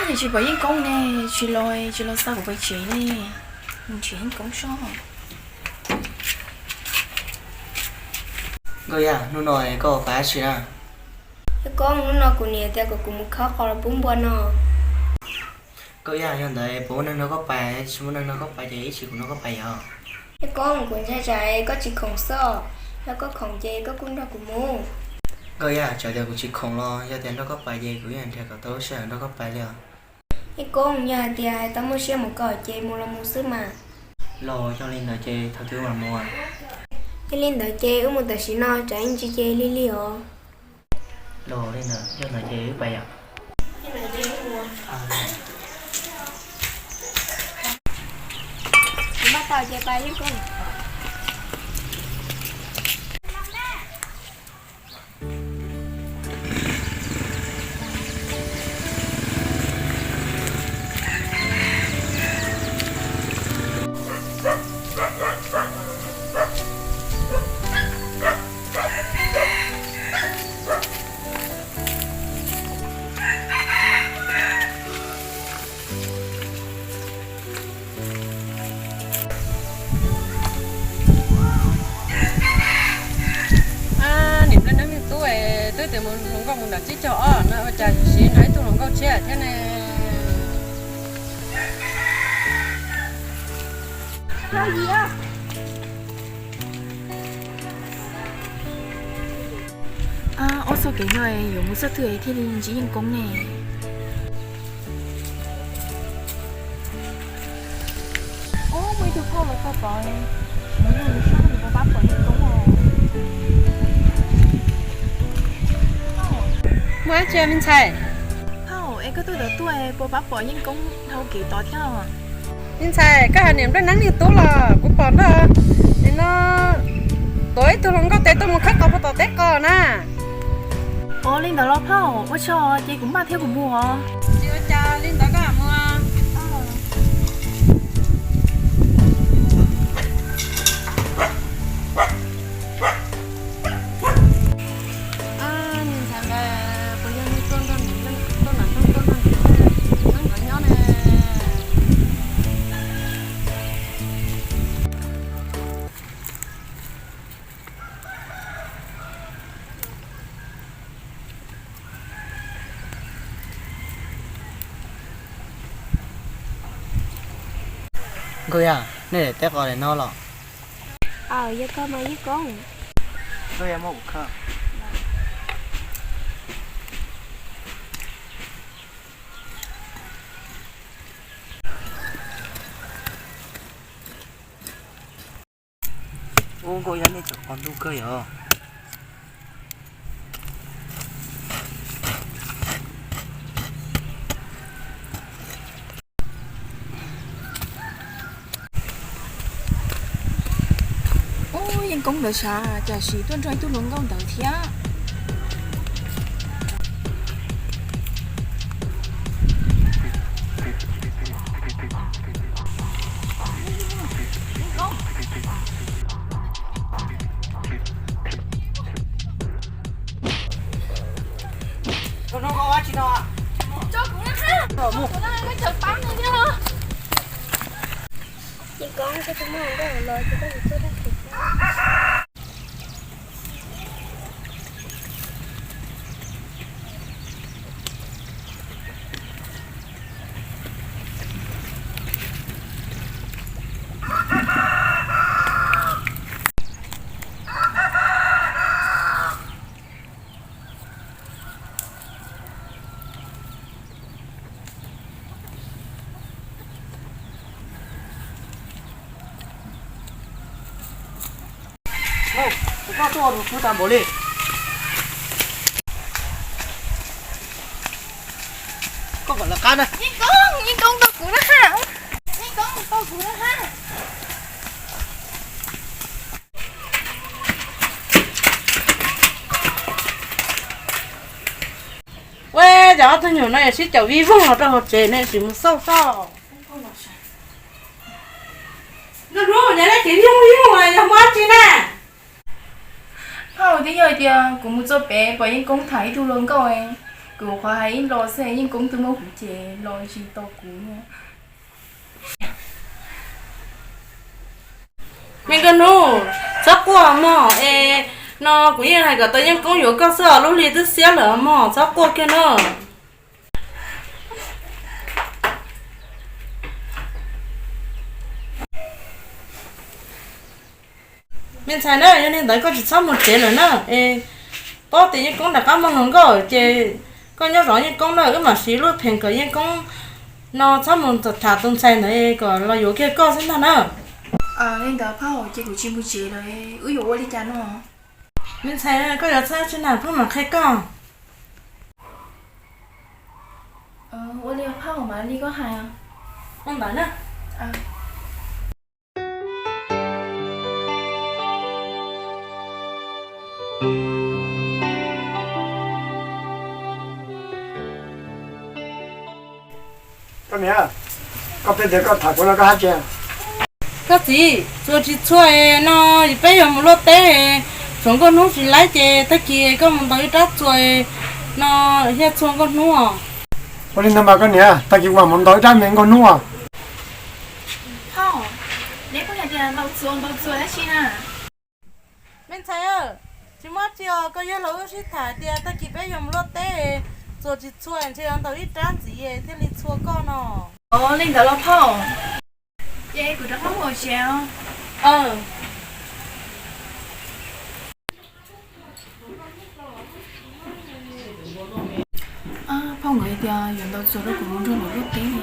Tsis pom Yeej Koob ne, tsis los, tsis los xa kuv pais tsev ne. Nrhiav Yeej Koob soj. Nkauj Yaj, hnub no koj pais dab tsi na? Yeej Koob, hnub no kuv niam tias kom kuv mus khawb qos los pub npua no. Nkauj Yaj, yog ntawd puas muaj neeg nrog koj pais? Tsis muaj neeg nrog koj pais ces ib tsam kuv nrog koj pais yom. Yeej Koob, kuv ntshai tsam koj tsis khoom xwb os, yog koj khoom ces koj kuj nrog kuv mus. Nkauj Yaj, txawm tias kuv tsis khoom los yog tias nrog koj pais ces kuv yeej nrhiav kom tau lub sij hawm nrog koj pais li os. Yeej Koob, yog hais tias hais tau muaj siab mus kawm ces mus los mus xwb mas. Los yog li ntawd ces thaum twg mam mus? Yog li ntawd ces wb mus tam sim no, tsam ib ntsis ces lig lig os. Los li ntawd, yog ntawd ces wb pais yom. Kuv npaj tau ces pais Yeej Koob. Niam Nplaj Neeb niag tub, twb tias mus hluas nkauj mus nram tsib caug ob no ua cas siv nrog ib tug hluas nkauj tshiab thiab ne. Ob txoj kev no yuav mus txoj twg thiaj li ntsib Yeej Koob ne? Ub, muaj ib tug phauj los txog tod, mus nug nws saib nws puas pab pom Yeej Koob os. Muaj dab tsi me ntxhais? Phauj, es koj tuaj tod tuaj puas pab pom Yeej Koob dhau kev tod thiab? Me ntxhais, koj hais niam Nplaj Neeb niag tub los kuv pom nrog nim no tuav ib tug hluas nkauj tes tuaj mus khawb qos puag tom teb qos na. Ua li ntawd los phauj, ua tsaug ces kuv npaj thiab kuv mus os. Tsis ua cas, li ntawd koj mam mus. Niag ntxhais ntawd puas yog niag tuaj nrog niam Nplaj, tuaj nram nroog tuaj nrog niam Nplaj Neeb nkawd nyob ne? Nkauj Yaj, nej daim teb qos daim no los? Aws, yog koj mas Yeej Koob. Nkauj Yaj, muab kuv khawb. Ub, Nkauj Yaj, nej tseem qos ntuj kawg yom. Ub, Yeej Koob ntawd sav, cas sim tuaj nrog ib tug hluas nkauj ntawd thiab. Yeej Koob, koj tus muaj hluas nkauj los ces koj yuav tuaj dab tsi? Koj tuaj ua rau kuv tag npaum li. Koj kom lawv qab na. Yeej Koob, Yeej Koob tau kuv na ha. Yeej Koob tau kuv na ha. Ua cas ob tug nyuam no yuav sib caum vij voog los rau hauv tsev ne, sim mus xauj soj. Nkauj Hlub, nyob deb ces vij voog vij voog yog muaj dab tsi na? Phauj, twb yog hais tias kuv mus txog pem pom Yeej Koob tham ib tug hluas nkauj, Kuv qhuav hais ib los xwb, Yeej Koob twb muab kuv cem los tsis tau kuv. Me Nkauj Hnub, txhob quaj mog es, no kuv yeej hais kom tau Yeej Koob yuav koj xwb os, lub hli twb xiab lawm mog, txhob quaj kiag na. Me ntxhais na, yog li ntawd koj tsis txhob mus tsev lawm na es, paub tias Yeej Koob rov qab muaj hluas nkauj ces koj nyob zov Yeej Koob na, wb mam siv lub pheem kom Yeej Koob no txhob mus tham tus ntxhais ntawd kom los yuav kiag koj xwb ntag na. Li ntawd phauj, ces kuv tsis mus tsev lawm, wb yuav ua li cas no? Me ntxhais, koj yuav txhawj tsi na, phauj mam qhia koj. Ua li phauj, mam li koj hais. Ua ntawd na. Koj niam, koj pheej tias koj tham kuv no koj hais tias, koj txiv, txuas tsis txhua no peb yuav mus luaj teb, tsuav Nkauj Hnub tsis laib ces tag kis koj mus ntaus ib rab txuas no thiaj txhua Nkauj Hnub os. Ua li ntawd mas koj niam, tag kis kuv mam mus ntaus ib rab me Nkauj Hnub os. Phauj, neb pheej hais tias ntaus txuas ntaus txuas dab tsi na? Me ntxhais, tsis muaj dab tsi os, koj yawg laus wb sib tham tias tag kis peb yuav mus luaj teb, txuas tsis txhua ntshe yuav ntaus ib rab ntxiv thiaj li txhua koj no. Ov, li ntawd los phauj, ces kuv rov qab mus tsev os. Phauj nkawd tias yuav ntaus txuas rau kuv mus nrog lawv luaj teb ne,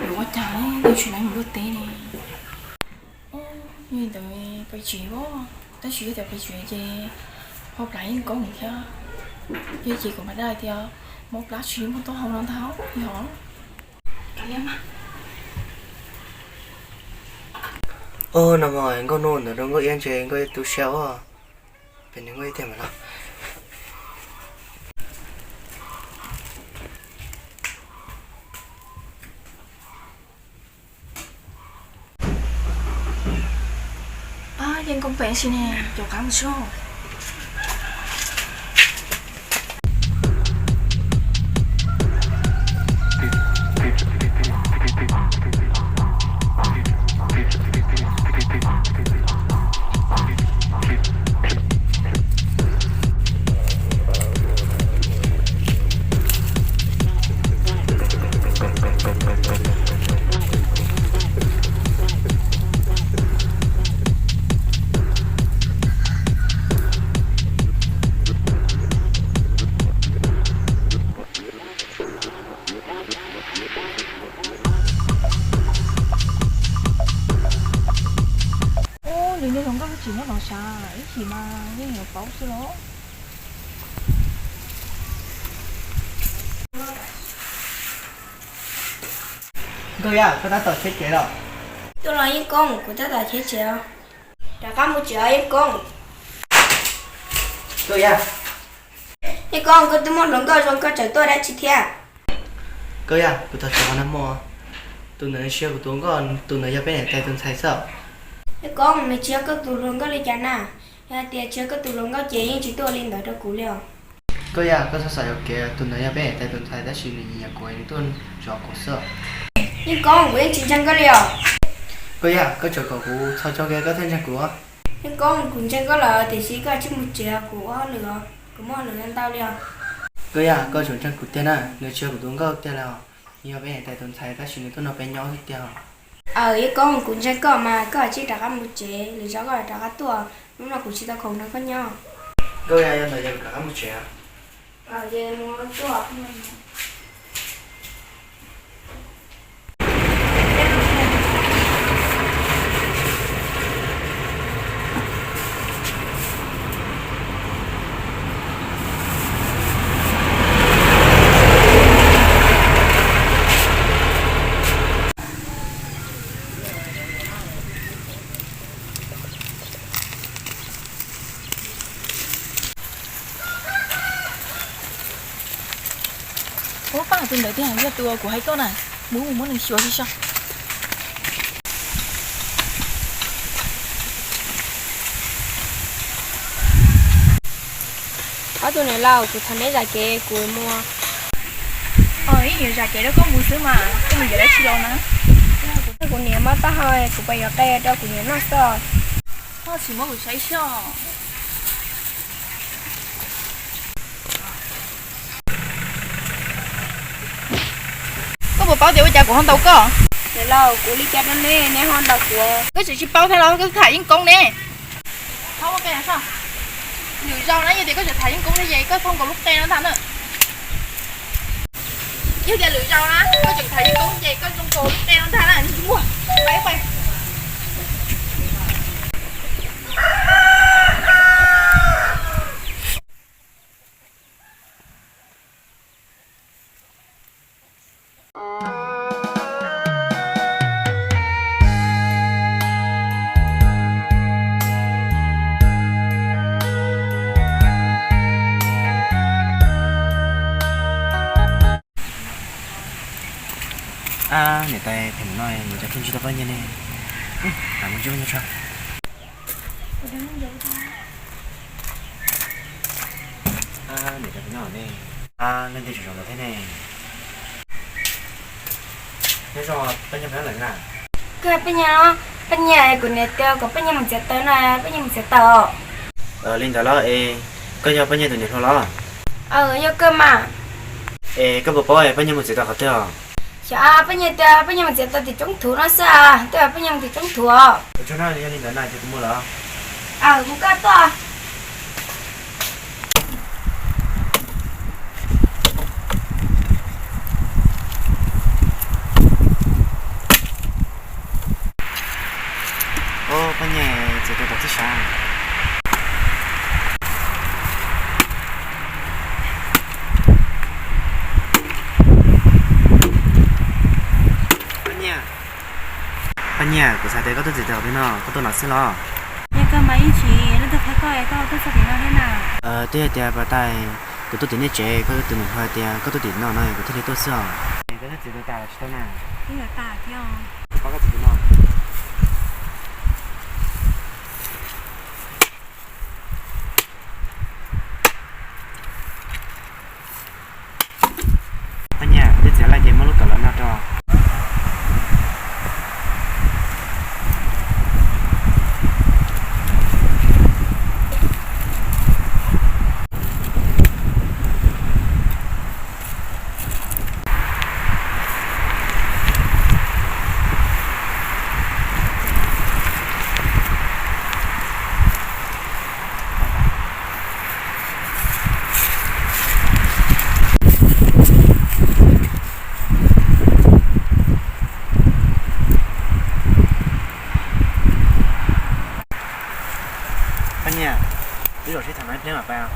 yuav ua cas ne, tsis laib mus luaj teb ne. Li ntawd pais tsev os, tab sis yog tias pais tsev ces ho plab Yeej Koob thiab. Yog ces kuv mam dab hais tias mob plab tsis muaj taub hau no ntag yog. Ov, no mas Nkauj Hnub ntawd rau Nkauj Iab ntshe Nkauj Iab tu siab os. Pem nws Nkauj Iab tiag mas los. Yeej Koob pem si ne, caum qab mus soj. Ub, lwm niag hluas nkauj tsis muab los sav ib chim mas yeej yuav paub xwb los. Nkauj Iab, koj tab tom cheb tsev los? Tuaj los Yeej Koob, kuv tab tom cheb tsev os. Rov qab mus tsev os Yeej Koob. Nkauj Iab. Yeej Koob, koj twb muaj hluas nkauj zoo koj tseem tuaj dab tsi thiab? Nkauj Iab, kuv thov txim qhov nag hmo, tus ntawd nws tsis yog kuv tus hluas nkauj, tus ntawd yog peb niam tais tus ntxhais xwb. Yeej Koob, nws tsis yog koj tus hluas nkauj li cas na? Yog hais tias tsis yog koj tus hluas nkauj ces yeej tsis tuaj ua li ntawd rau kuv li os. Nkauj Iab, koj txhob xav yuam kev, tus ntawd yog peb niam tais tus ntxhais tab sis nws nyiam kuv es nws tuaj zov kuv xwb. Yeej Koob, kuv yeej tsis ntseeg koj li os. Nkauj Iab, koj tsuas kom kuv txhos caug kiag koj thiaj ntseeg kuv. Yeej Koob, kuv ntseeg koj lawm tiam sis koj tsis mus tsev, kuv ua hauj lwm, kuv muaj hauj lwm ntau li os. Nkauj Iab, koj tsuas ntseeg kuv tiag na, nws tsis yog kuv tus nkauj tiag li os. Nws yog peb niam tais tus ntxhais tab sis nws tuaj nrog peb nyob xwb tiag os. Aws, Yeej Koob, kuv ntseeg koj mas koj tsis rov qab mus tsev, lwm zaus koj rov qab tuaj, hnub no kuv tsis tau khoom nrog koj nyob. Nkauj Iab, yog ntawd ces kuv rov qab mus tsev. Ub, pab tus ntawd tiag, yog tus uas kuv hais koj na, mus mus muab nws xyuas tsis so. Ob tug niam laus, kuv thov neb zam kev kuv mus. Ib yam zam kev rau koj mus xwb mas, koj mus yuav dab tsi los na? Kuv niam mob taub hau, kuv pab yuav qe rau kuv niam noj xwb. Koj tsis muab kuv saib xyov. Koj puas paub tias ua cas kuv ho ntaus koj? Niam laus, kuv li cas rau neb, neb ho ntaus kuv? Koj tseem tsis paub thiab los koj tham yeeb koob ne. Lwm zaus na, yog tias koj tseem tham yeeb koob no ces koj zoo nkaus lub qe no ntag na. Yog tias lwm zaus na koj tseem tham yeeb koob ces koj zoo nkaus lub qe no ntag na, tsis muaj. Niam tais, phem no yuav cov pheej tsis tau pab nyiaj ne. Mus ntsib pab nyiaj tso. Niam tais, phem no ne, leej twg tseem zoo ntawd thiab ne? Nyob zoo, pab nyiaj pab lawm na. Koj pab nyiaj, pab nyiaj, kuv niam tias kom pab nyiaj mus txiav taws na, pab nyiaj mus txiav taws. Li ntawd los es koj yog pab nyiaj tus niam hluas los? Aw, yog kawg mas. Es koj puas paub pab nyiaj mus txiav taws qhov twg os? Xyov, pab nyiaj tias pab nyiaj mus txiav taws tim roob thuv no xwb, twb pab nyiaj mus tim roob thuv os. Ua tsaug na, yog li ntawd na ces kuv mus lawm. Aw, mus koj tuaj. Pab nyiaj txiav taws tom txhib sav. Pab nyiaj, kuv xav tias koj twb txiav taws qhov twg no koj tuaj no xwb los? Yog kawg mas Yeej Tsim, leej twg qhia koj es koj tuaj txog tim no thiab na? Twb yog tias pas tas kuv tuaj tim nej tsev, koj tus niam hluas hais tias koj tuaj tim no no kuv thiaj li tuaj xwb os. Koj twb txiav taws tas los tsis tau na? Twb txiav tas thiab os. Kuv pab koj txiav tus no. Pab Nyiaj, twb txiav lawm ces muab lub kawm los no rau. Pab Nyiaj, wb zaum sib tham no ib pliag mas pab.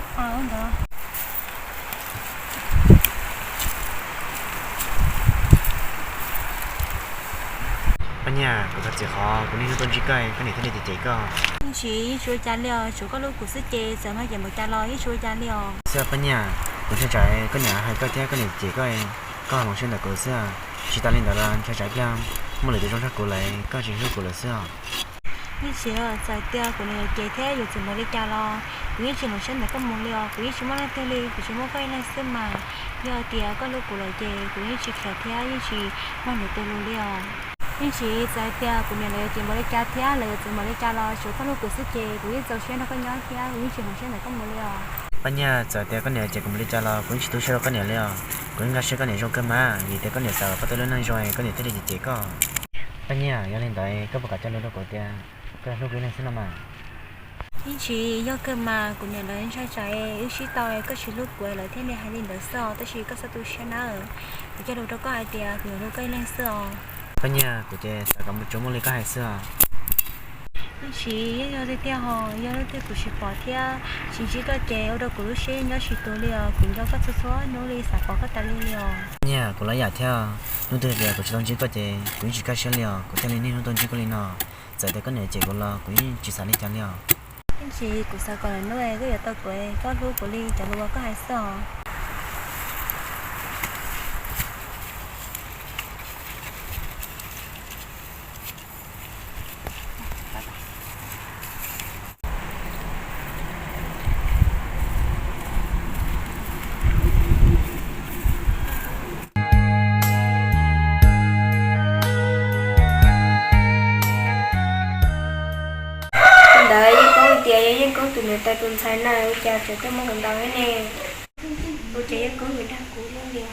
Pab Nyiaj, kuv thov txim qhov kuv niaj hnub tuaj ntsib koj, koj niam thiaj li cem cem koj. Yeej tsis, yeej tsis ua cas li os, tsuav koj hlub kuv xwb ces txawm no ces npaum cas los yeej tsis ua cas li os. Xwb Pab Nyiaj, kuv ntshai tsam koj niam hais koj thiab koj niam cem koj, koj ho hloov siab ntawm kuv xwb. Tsis tas li ntawd los ntshai tsam ib pliag muaj lwm tus zoo tshaj kuv lawm koj tsis hlub kuv lawm xwb os. Yeej tsis, txawm tias kuv niam yuav cem thiab yuav txwv npaum li cas los kuv yeej tsis hloov siab ntawm koj mus li os, kuv yeej tsis muaj leej twg li, kuv tsis muaj koj ib leeg xwb mas. Yog tias koj hlub kuv lawm ces kuv yeej tsis khiav thiab yeej tsis mloog lwm tus lus li os. Yeej tsis, txawm tias kuv niam lawv yuav cem npaum li cas thiab lawv yuav txwv npaum li cas los tsuav koj hlub kuv xwb ces kuv yeej txaus siab nrog koj nyob thiab kuv yeej tsis hloov siab ntawm koj mus li os. Pab Nyiaj, txawm tias koj niam cem kuv npaum li cas los kuv yeej tsis tu siab rau koj niam li os. Kuv yeej nkag siab koj niam zoo kawg mas, vim tias koj niam xav kom koj tau lub neej zoo koj niam thiaj li cem cem koj. Pab Nyiaj, yog li ntawd koj puas kam cog lus rau kuv tias koj hlub kuv ib leeg xwb no mas? Yeej tsis, yog kawg mas, kuv niam lawv ntshai tsam wb sib tau koj tsis hlub kuv lawv thiaj li hais li ntawd xwb os, tab sis koj txhob tu siab nawb. Kuv cog lus rau koj hais tias kuv yuav hlub koj ib leeg xwb os. Pab Nyiaj, kuv ces xav kom tsuas muaj li koj hais xwb os. Yeej tsis, yeej yog tiag tiag hos, yog leej twg kuv tsis pom thiab tsis ntsib koj ces ua rau kuv lub siab nyob tsis tus li os, kuv nco koj txhua txhua hnub li xav pom koj tas li li os. Pab Nyiaj, kuv los ib yam thiab, hnub twg tias kuv tsis tau ntsib koj ces kuv yeej tsis kaj siab li os, kuv thiaj li niaj hnub tuaj ntsib koj li no. Txawm tias koj niam cem kuv los kuv yeej tsis xav li cas li os. Yeej tsis, kuv xav kom lwm hnub koj yuav tau kuv, koj hlub kuv li cov lus uas koj hais xwb os. Yeej Koob tias yog Yeej Koob tus niam tais tus ntxhais na, ua cas tseem tuaj muaj hluas nraug thiab ne? Ua cas Yeej Koob yuav dag kuv li?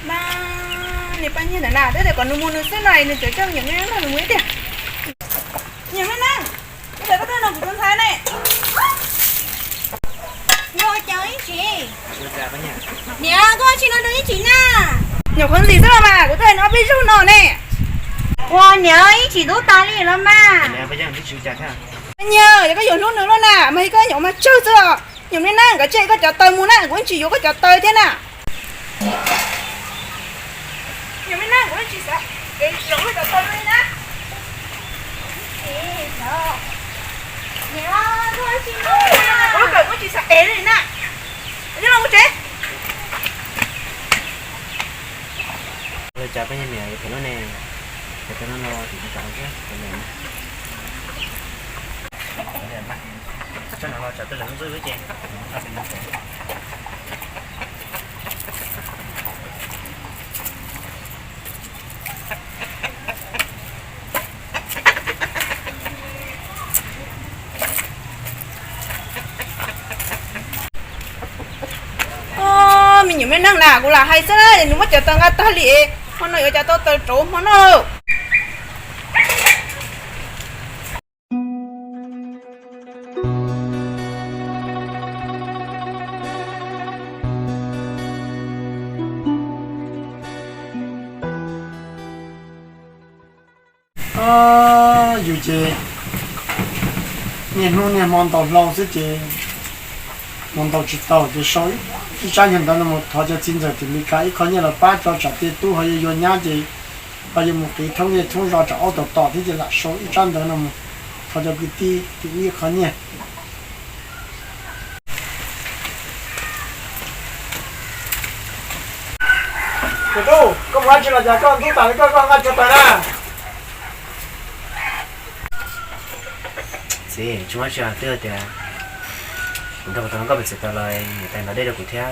Mas niam pab nyiag ntawm na, twb tias kom nws mus nws xwb no, nws tseem coj me nyuam me nab nrog nws mus ib tiag. Me nyuam me nab, ua cas koj tuaj no kuv tus ntxhais ne? Yog ua cas ib tsis? Niam, koj ua tsi no rau ib tsis na? Nyuam qhuav ntxim xwb los mas, kuv twb hais nws ob peb zaug no ne. Ua niam, ib tsis tub tas li los mas. Nyiag, yog koj yuav hlub nws loj na, mas yog koj nyuam mas tsawg xwb os. Nyuam me nab, nkawd tseem koj cov taw mus na, kuv tsis yuav koj cov taw thiab na. Nyuam me nab, kuv tsis xav, kuv cov taw li na. Kuv tsis xav ev li na. Coj los mus tsev. Ua cas peb niam yuav phem lub ne, phem tau no no tim no tas xwb. Tso no los tsam twg lawv ntxub wb ces. Me nyuam me neeg na, kuv lam hais xwb na, nws muab cov taw nqa tag li, hmo no yuav cas tau taws rauv hmo no. Yus ces niaj hnub niaj hmo ntaus hlau xwb ces mus ntaus tsis tau ces sau ib tsab nyiag ntawv no mus thov cov txiv ntxawm tim Meskas ib qho nyiaj los pab tso tsam tej tub ho yuav yuav nyab ces ho yuav mus qiv thoob zej thoob zos tsam aub tom tom thiab ces lam sau ib tsab ntawv no mus thov cov kwv tij tim ub ib qho nyiaj. Tus tub, koj mus dab tsi los cas koj ntub tas li koj, koj nqa tshuaj taws na? Txiv, tsis muaj tsi os, twb tias kuv nrog kuv tus hluas nkauj pem txiv tau los, niam tais ntaus dej rau kuv thiab,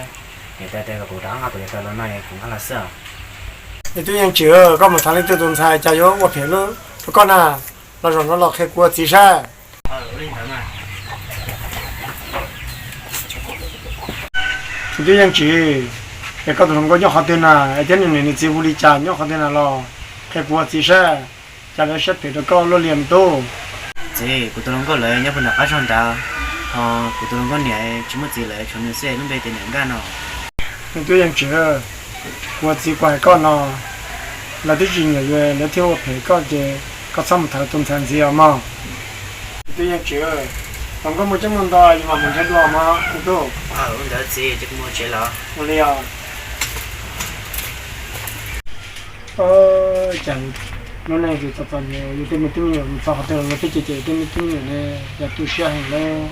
niam tais tias kom kuv rov qab nqa kuv cov taws los no es kuv nqa los xwb os. Me tub Yeej Tsim, koj mus tham leej twg tus ntxhais cas yuav ua phem lub rau koj na, los zaum no los qhia kuv ua txiv saib. Me tub Yeej Tsim, es koj tus hluas nkauj nyob qhov twg na, es thiab nws niam nws txiv hu li cas nyob qhov twg na los qhia kuv ua txiv saib, cas lawv siab phem rau koj luaj li me tub. Txiv, kuv tus hluas nkauj lawv nyob puag nram qab zog ntawd, ho kuv tus hluas nkauj niam tsis muaj txiv lawm, tshuav nws xwb, lub npe tias Niam Nkaj no. Me tub Yeej Tsim, kuv ua txiv kuv hais koj no, lawv twb tsis nyiam yus lawv thiaj ua phem koj ces koj txhob mus tham tus ntxhais ntxiv os mog. Me tub Yeej Tsim, hluas nkauj muaj coob muaj ntau yus mam mus nrhiav dua mog me tub. Ua li os. Cas lub neej txom txom nyem, yus tej me tub me nyuam mus txog qhov twg los lawv pheej cem cem yus tej me tub me nyuam ne, yog tu siab heev lauj.